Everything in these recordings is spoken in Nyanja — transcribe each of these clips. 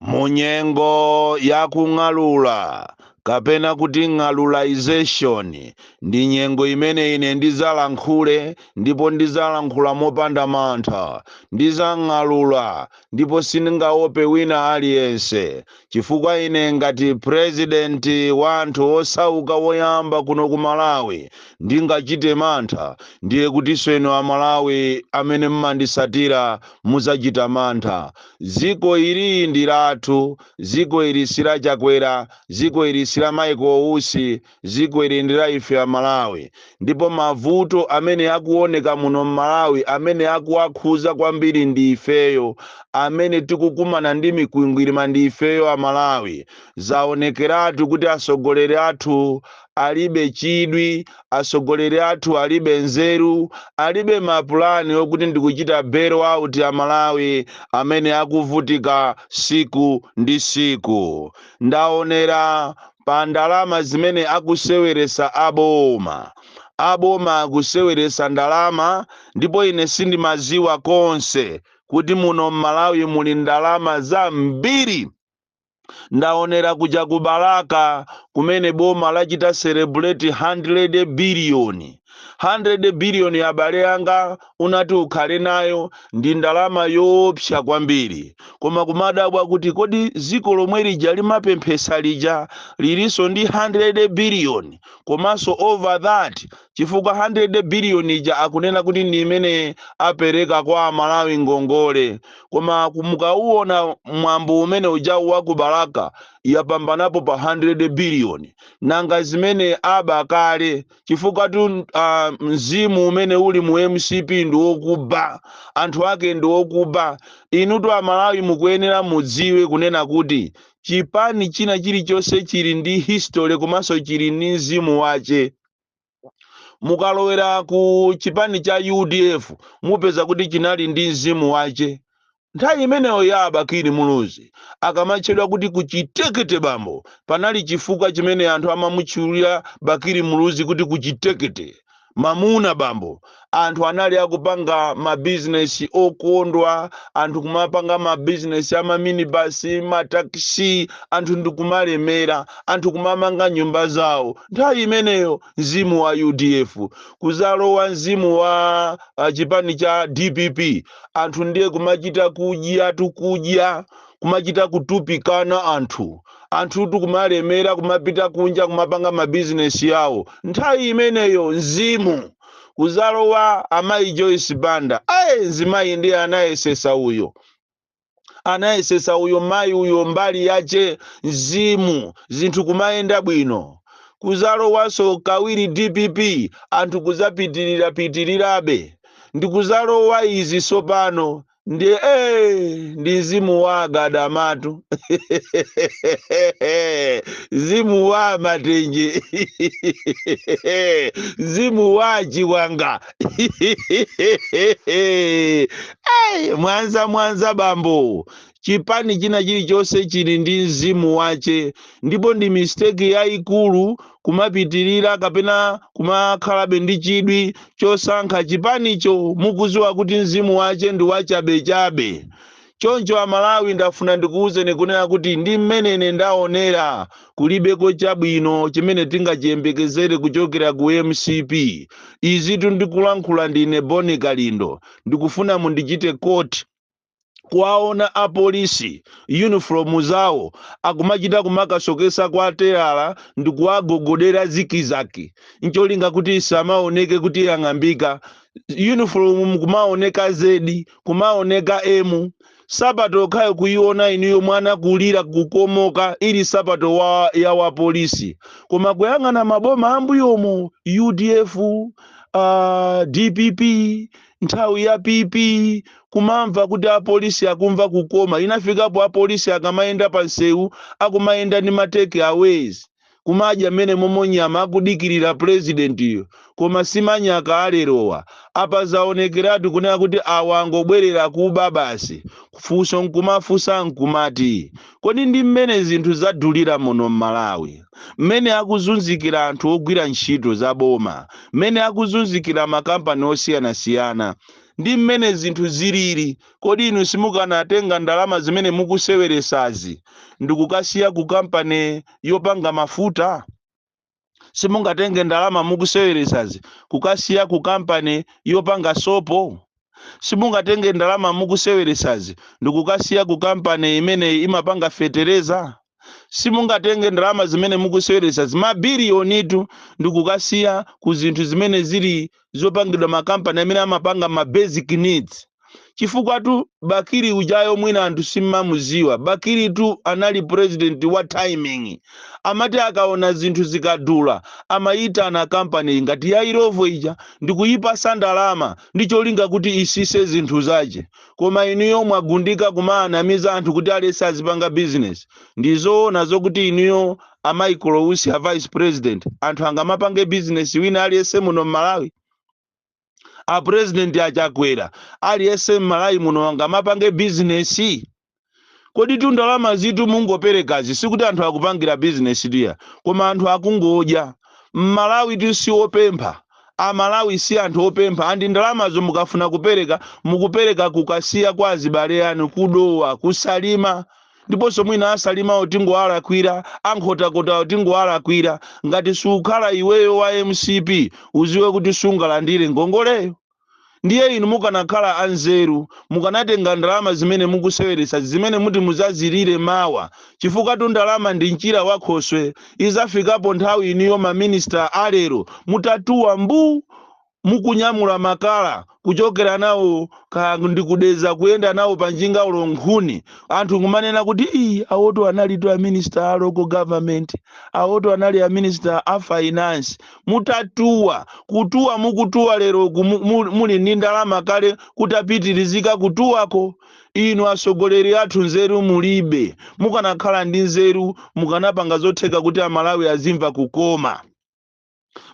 Munyengo yakung'alula kapena kuti ng'alulization, ndi nyengo imene ine ndizalankhule, ndipo ndizalankhula mopanda mantha. Ndizang'alula ndipo sindingaope wina aliyense, chifukwa ine ngati purezidenti wa anthu osauka woyamba kuno ku Malawi ndingachite mantha, ndiye kutinso inu Amalawi amene mmandisatira muzachita mantha. Dziko ili ndi lathu. Dziko ili si la Chakwera, dziko ili si la Michael Usi, dziko ili ndi la ife Amalawi. Ndipo mavuto amene akuoneka muno mMalawi, amene akuwakhuza kwambiri ndi ifeyo, amene tikukumana ndi mikwingwirima ndi ifeyo Amalawi. Zaonekeratu kuti atsogoleri athu alibe chidwi, atsogoleri athu alibe nzeru, alibe mapulani okuti ndikuchita bail out Amalawi amene akuvutika siku ndi siku. Ndaonera pa ndalama zimene akuseweresa aboma. Aboma akuseweresa ndalama, ndipo ine sindimaziwa konse kuti muno mMalawi muli ndalama zambiri. Ndaonera kuja ku Balaka kumene boma lachita celebrate 100 biliyoni. 100 biliyoni, abale anga, unati ukhale nayo ndi ndalama yoopsa kwambiri. Koma kumadabwa kuti kodi dziko lomwe lija limapemphesa lija lilinso ndi 100 biliyoni, komanso over that, chifukwa 100 biliyoni ija akunena kuti ndi imene apereka kwa Amalawi ngongole. Koma mukauona mwambo umene ujawu wa ku Balaka, yapambanapo pa 100 biliyoni. Nanga zimene aba kale? Chifukwa tu mzimu umene uli mu MCP ndi wokuba, anthu ake ndi wokuba. Inutu Amalawi mukuyenera mudziwe kunena kuti chipani china chilichonse chili ndi history komanso chili ndi mzimu wache. Mukalowera ku chipani cha UDF, mupeza kuti chinali ndi mzimu wache nthawi imeneyo ya Bakili Muluzi. Akamatchedwa kuti kuchitekete bambo, panali chifukwa chimene anthu amamutchulira Bakili Muluzi kuti kuchitekete mamuna bambo. Anthu anali akupanga mabizinesi okondwa, anthu kumapanga mabizinesi amaminibasi, matakisi, anthu ndikumalemera, anthu kumamanga nyumba zawo. Nthawi imeneyo mzimu wa UDF. Kuzalowa mzimu wa chipani cha DPP, anthu ndiye kumachita kudya tukudya, kumachita kutupikana anthu, anthutu kumalemera, kumapita kunja kumapanga mabizinesi yawo. Nthawi imeneyo mzimu. Kuzalowa amayi Joyce Banda, aye, mzimayi ndiye anayesesa uyo, anayesesa uyo mayi uyo, mbali yache mzimu, zinthu kumayenda bwino. Kuzalowanso kawiri DPP, anthu kuzapitirira pitirirabe. Ndikuzalowa izi sopano ndi ndi mzimu wa agadamatu, mzimu wa matenje, mzimu wa chiwanga. Hey, mwanza mwanza bambo. Chipani china chilichonse chili ndi mzimu wache, ndipo ndi mistake yayikulu kumapitirira kapena kumakhalabe ndi chidwi chosankha chipanicho mukuziwa kuti mzimu wache ndi wachabechabe. Choncho Amalawi, ndafuna ndikuwuzeni kunena kuti ndi mmene ndaonera, kulibeko chabwino chimene tingachiyembekezere kuchokera ku MCP. Izitu ndikulankhula ndine Boni Kalindo. Ndikufuna mundichite quote. Kuwaona apolisi uniform zawo akumachita kumakasokesa kwa telala ndikuwagogodera zikizaki, ncholinga kuti isamaoneke kuti yang'ambika. Uniform kumaoneka zedi, kumaoneka emu. Sapato okhayo kuiona inuyo, mwana kulira kukomoka, ili sapato ya wapolisi. Koma kuyang'ana maboma ambuyomo, UDF, DPP, nthawi ya PP, kumamva kuti apolisi akumva kukoma. Inafikapo apolisi akamayenda pa nsewu akumayenda ndi ma take aways, kumadya mmene momo nyama, akudikirira purezidentiyo. Koma simanyaka alerowa. Apa zaonekeratu kunena kuti awa angobwerera kuba basi. Funso nkumafunsa nkumati, kodi ndi mmene zinthu zadulira muno mMalawi, mmene akuzunzikira anthu ogwira ntchito za boma, mmene akuzunzikira makampani osiyanasiyana, Ndi mmene zinthu zilili, kodi inu simukanatenga ndalama zimene mukuseweresazi ndikukasiya ku kampani yopanga mafuta? Simungatenge ndalama mukuseweresazi kukasiya ku kampani yopanga sopo? Simungatenge ndalama mukuseweresazi ndikukasiya ku kampani imene imapanga fetereza? Simungatenge ndalama zimene mukuseweresazi, mabiliyonitu, ndikukasiya ku zinthu zimene zili zopangidwa makampani amene amapanga ma basic needs? Chifukwa tu Bakili ujayo, mwina anthu simmamuziwa, Bakili tu anali president wa timing. Amati akaona zinthu zikadula, amayitana kampani ngati ya Illovo ija ndikuyipasa ndalama ndi cholinga kuti isise zinthu zache. Koma inuyo mwagundika kumaanamiza anthu kuti alese azipanga business. Ndizoona zokuti inuyo a Michael Usi, a vice president, anthu angamapange business wina aliyense muno mMalawi? A president Achakwera, aliyense mMalawi muno angamapange bizinesi? Kodi tu ndalama zitu mungoperekazi, sikuti anthu akupangira bizinesi tiya, koma anthu akungodya. Mmalawi tu si opempha, Amalawi si anthu opempha. And ndalamazo mukafuna kupereka, mukupereka kukasiya kwa azibale anu kuDowa, kuSalima. Ndiponso mwina aSalimawo tingowalakwira, aNkhotakotawo tingowalakwira. Ngati sukhala iweyo wa MCP, uziwe kuti sungalandire ngongoleyo. Ndiye inu mukanakhala anzeru, mukanatenga ndalama zimene mukuseweretsa, zimene muti muzazilire mawa, chifukwa tu ndalama ndi mchira wakhoswe. Izafikapo nthawi iniyo maminista alero mutatuwa mbu, mukunyamula makala kuchokera nawo ka ndikudeza, kuyenda nawo pa njinga ulo nkhuni, anthu kumanena kuti, "Iyi, awoto analitu a minister a local government, awoto anali a minister a finance." Mutatuwa, kutuwa mukutuwa lero, muli ndi ndalama kale, kutapitirizika kutuwako. Inu atsogoleri athu, nzeru mulibe. Mukanakhala ndi nzeru, mukanapanga zotheka kuti Amalawi azimva kukoma.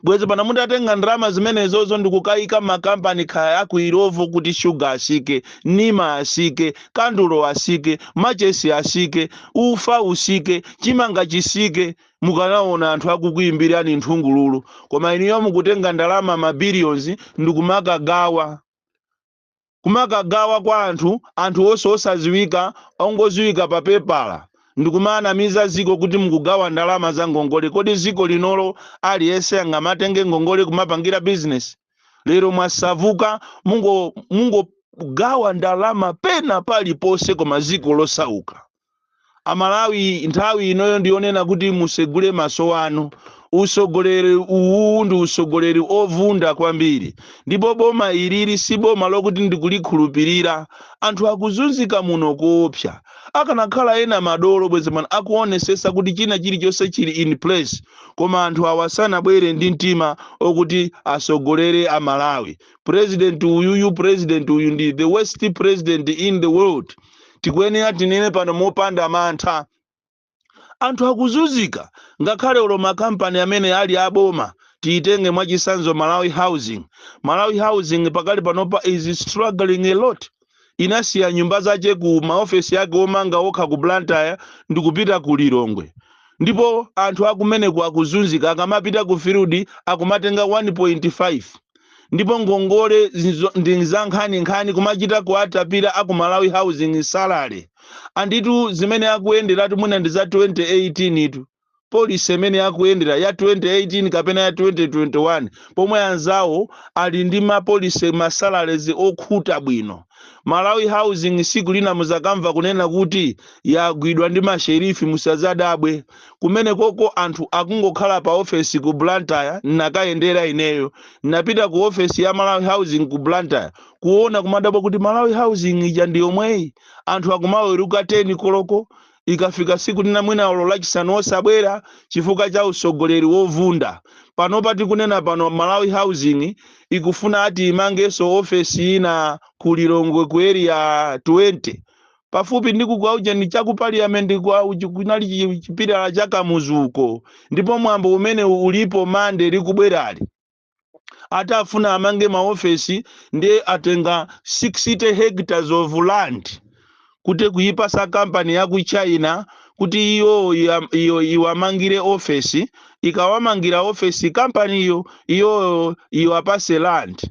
Bwezi pano mutatenga ndalama zimenezozo ndikukayika makampani khaya aku Illovo kuti shuga asike, nima asike, kandulo asike, machesi asike, ufa usike, chimanga chisike, mukanaona anthu akukuyimbirani nthungululu. Koma iniyo mukutenga ndalama ma billions ndikumakagawa, kumakagawa kwa anthu, anthu onse osaziwika, ongoziwika pa pepala, ndikumanamiza ziko kuti mukugawa ndalama za ngongole. Kodi ziko linolo aliyense angamatenge ngongole kumapangira business? Lero mwasavuka, mungogawa ndalama pena paliponse, koma ziko losauka. Amalawi, nthawi inoyo ndionena kuti musegule maso anu. Usogoleri uwu ndi usogoleri ovunda kwambiri, ndipo boma ilili si boma lokuti ndikulikhulupirira. Anthu akuzunzika muno koopsa. Akanakhala ena madolo, bwezi pano akuonesesa kuti china chilichonse chili in place. Koma anthu awa sanabwere ndi mtima okuti asogolere Amalawi. President uyuyu, president uyu ndi the worst president in the world. Tikuyenera tinene pano mopanda mantha. Anthu akuzunzika. Ngakhale ulo makampani amene ali aboma, tiyitenge mwachisanzo Malawi Housing. Malawi Housing pakali panopa is struggling a lot. Inasiya nyumba zache ku maofesi ake omanga okha ku Blantyre ndikupita ku Lilongwe, ndipo anthu akumeneku akuzunzika. Akamapita ku field akumatenga 1.5, ndipo ngongole ndi za nkhaninkhani, kumachita kuatapira aku Malawi Housing salary. Anditu zimene akuyenderatu mwina ndi za 2018 itu, policy imene akuyendera ya 2018 kapena ya 2021, pomwe anzawo ali ndi ma policy, ma salaries okhuta bwino. Malawi Housing, siku lina muzakamva kunena kuti yagwidwa ndi masherifi, musazadabwe. Kumene koko anthu akungokhala pa ofesi ku Blantyre. Nakayendera ineyo, napita ku ofesi ya Malawi Housing ku Blantyre kuona, kumadabwa kuti Malawi Housing ija ndi yomweyi. Anthu akumaweruka 10 koloko, ikafika siku lina mwina olo Lachisanu osabwera chifukwa cha usogoleri wovunda. Panopa tikunena pano, Malawi Housing ikufuna ati imangenso ofesi ina ku Lilongwe, ku Area 20, pafupi ndi kukaucheni cha ku parliament, kwa kunali chipilala cha Kamuzuko. Ndipo mwambo umene ulipo Mande likubwerali, atafuna amange maofesi, ndiye atenga 60 hectares of land kuti kuipasa kampani ya ku China kuti iyo iyo iwamangire ofesi. Ikawamangira ofesi kampani iyo, iyo iwapase land.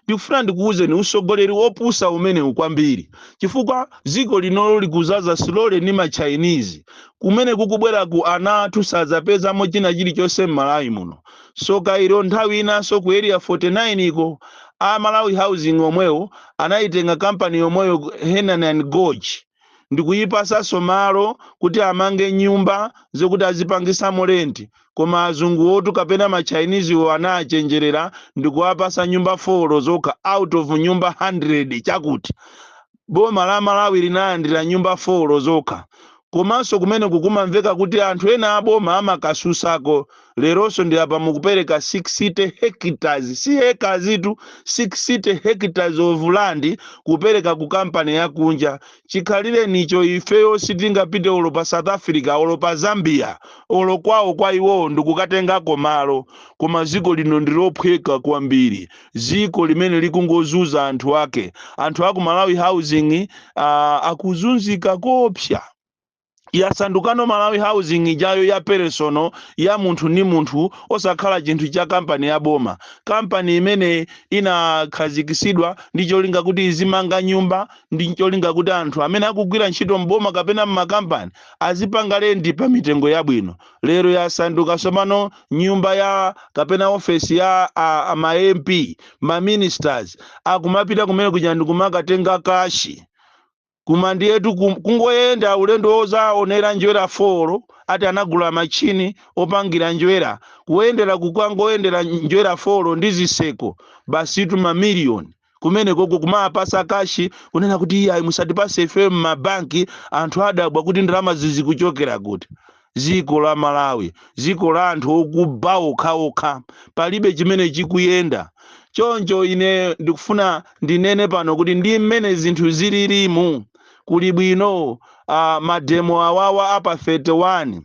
Ndikufuna ndikuwuzeni, usogoleri wopusa umenewu kwambiri, chifukwa dziko linolo likuzaza slowly ndi ma Chinese. Kumene kukubwera ku ana athu sadzapezamo china chilichonse m'Malawi muno. Soka ilo, nthawi inanso ku Area 49 iko, a Malawi Housing omwewo anayitenga kampani yomweyo, Henan and Gorge, ndikuyipasanso malo kuti amange nyumba zokuti azipangisamo rent. Koma azungu otu kapena ma Chinese wo anachenjerera ndikuwapasa nyumba 4 zokha out of nyumba 100. Chakuti boma la Malawi linalandira nyumba 4 zokha. Komanso kumene kukumamveka kuti anthu ena aboma amakasusako. Leronso ndi apa mukupereka 60 hectares, si acres tu, 60 hectares of land kupereka ku kampani yakunja. Chikhalire nicho ifeyo sitingapite olo pa South Africa, olo pa Zambia, olo kwawo kwa iwowo ndikukatengako malo. Koma dziko lino ndilophweka kwambiri, dziko limene likungozuza anthu ake. Anthu aku Malawi Housing akuzunzika kopsa. Yasandukano Malawi Housing ijayo ya personal, ya munthu ndi munthu, osakhala chinthu cha kampani ya boma. Kampani imene inakhazikisidwa ndi cholinga kuti izimanga nyumba, ndi cholinga kuti anthu amene akugwira ntchito mboma kapena mmakampani azipanga rent pa mitengo yabwino, lero yasanduka tsopano nyumba ya kapena ofesi ya ma MP, ma ministers. Akumapita kumene kuja ndikumakatenga cash. Koma ndiyetu kungoyenda ulendo wozaonera Njwera 4, ati anagula machini opangira njwera, kuyendera kukangoyendera Njwera 4 ndi ziseko basitu, mamiliyoni kumene koko kumapasa cash, kunena kuti iyayi, musatipase ife m'mabanki. Anthu adabwa kuti ndalama zizikuchokera kuti. Dziko la Malawi, dziko la anthu okuba okhaokha, palibe chimene chikuyenda. Choncho ine ndikufuna ndinene pano kuti ndi mmene zinthu zililimu, kuli bwino mademo awawa apa 31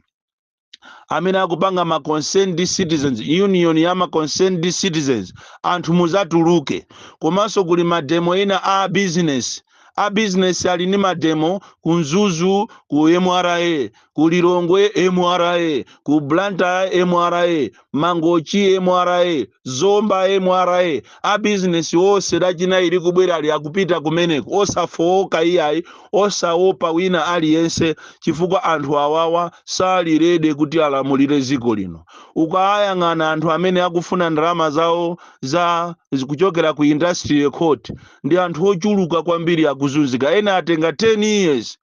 amene akupanga ma Concerned Citizens Union, ya ma Concerned Citizens, anthu muzatuluke. Komanso kuli mademo ena a business. A business ali ndi mademo ku Mzuzu, ku MRA, ku Lilongwe MRA, ku Blantyre MRA, Mangochi MRA, Zomba MRA. A business onse Lachinayi likubwera ali akupita kumeneko, osafowoka iyayi, osaopa wina aliyense, chifukwa anthu awawa sali ready kuti alamulire dziko lino. Ukayang'ana anthu amene akufuna ndalama zawo za kuchokera ku Industrial Court ndi anthu ochuluka kwambiri, akuzunzika. Ena atenga 10 years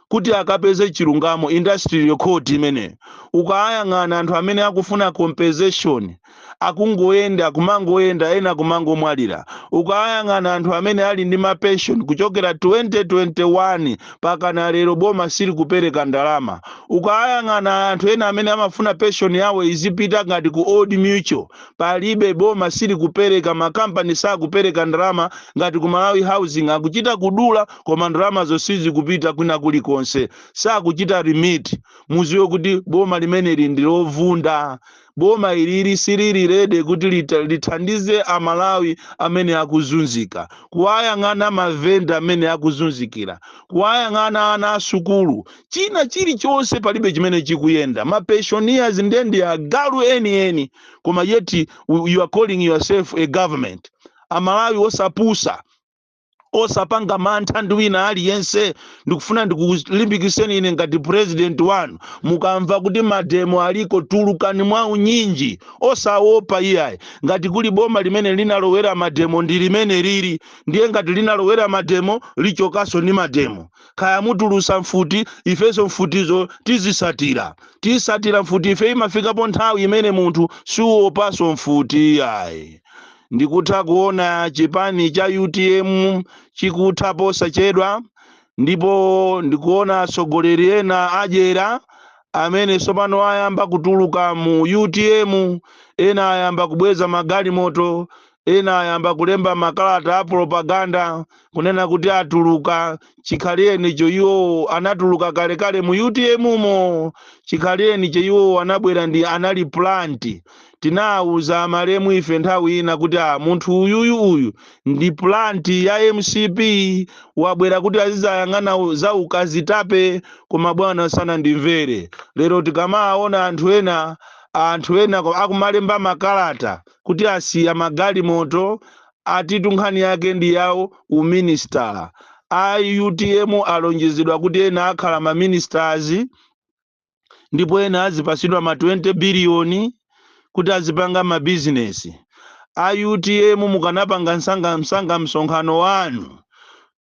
kuti akapeze chilungamo, Industrial Court imeneyo. Ukayang'ana anthu amene akufuna compensation, akungoyenda, kumangoyenda, ena kumangomwalira. Ukayang'ana anthu amene ali ndi mapension kuchokera 2021 pakana lero, boma sili kupereka ndalama. Ukayang'ana anthu ena amene amafuna pension yawo izipita ngati ku Old Mutual, palibe, boma sili kupereka, makampani sakupereka ndalama. Ngati ku Malawi Housing akuchita kudula, koma ndalamazo sizikupita kwina kulikonse, sakuchita remit. Muziwe kuti boma limeneli ndi lovunda. Boma ilili silili ready kuti lithandize Amalawi amene akuzunzika. Kuwayang'ana mavenda amene akuzunzikira, kuwayang'ana ana asukulu, china chilichonse palibe chimene chikuyenda. Mapensioners ndiye ndi agalu enieni, koma yet you are calling yourself a government. Amalawi osapusa, osapanga mantha ndi wina aliyense. Ndikufuna ndikulimbikiseni ine ngati president wanu, mukamva kuti mademo aliko, tulukani mwa unyinji, osaopa iyayi. Ngati kuli boma limene linalowera mademo, ndi limene lili. Ndiye ngati linalowera mademo, lichokanso ndi mademo. Kaya mutulusa mfuti, ifenso mfutizo tizisatira, tisatira mfuti ife. Imafikapo nthawi imene munthu siuopanso mfuti iyayi. Ndikutha kuona chipani cha UTM chikutha posachedwa, ndipo ndikuona atsogoleri ena adyera amene tsopano ayamba kutuluka mu UTM. Ena ayamba kubweza magalimoto, ena ayamba kulemba makalata a propaganda kunena kuti atuluka. Chikhalirenicho iwo anatuluka kalekale mu UTM mo. Chikhalirenicho iwo anabwera ndi anali plant. Tinawuza amalemu ife nthawi ina kuti a munthu uyuyu, uyu ndi plant ya MCP, wabwera kuti azizayang'ana za ukazitape, koma bwana sanandimvere. Lero tikamaona anthu ena akumalemba makalata kuti asiya magalimoto. Atitu nkhani yake ndi yawo uministala. A UTM alonjezedwa kuti ena akhala ma ministers, ndipo ena azipasidwa ma 20 biliyoni kuti azipanga mabizinesi. A UTM, mukanapanga msanga msanga msonkhano wanu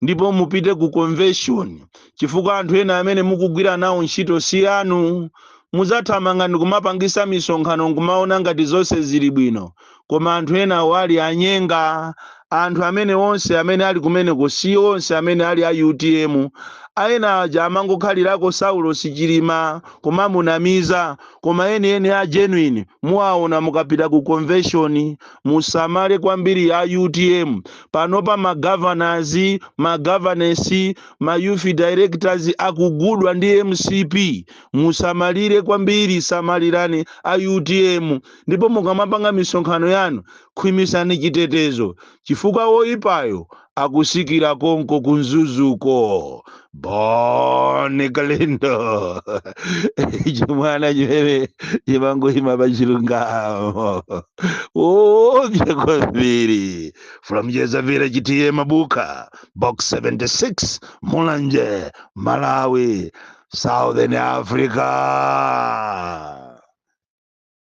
ndipo mupite ku convention, chifukwa anthu ena amene mukugwira nawo ntchito si anu. Muzathamanga ndikumapangisa misonkhano nkumaona ngati zonse zili bwino, koma anthu ena wali anyenga. Anthu amene onse amene ali kumeneko si onse amene ali a UTM. Aena aja amangokhalirako Saulo Sichilima kumamunamiza, koma eni a genuine muwaona mukapita ku convention. Musamale kwambiri a UTM. Panopa ma governors, ma governess, ma youth directors akugudwa ndi MCP. Musamalire kwambiri, samalirani a UTM, ndipo mukamapanga misonkhano yanu khwimisani chitetezo, chifukwa woyipayo akusikira konko kunzuzuko. Bon Kalindo, chimwana chimene chimangoyima pachilungamo opya kwambiri, from Jeza Village, T/A Mabuka, Box 76, Mulanje, Malawi, Southern Africa.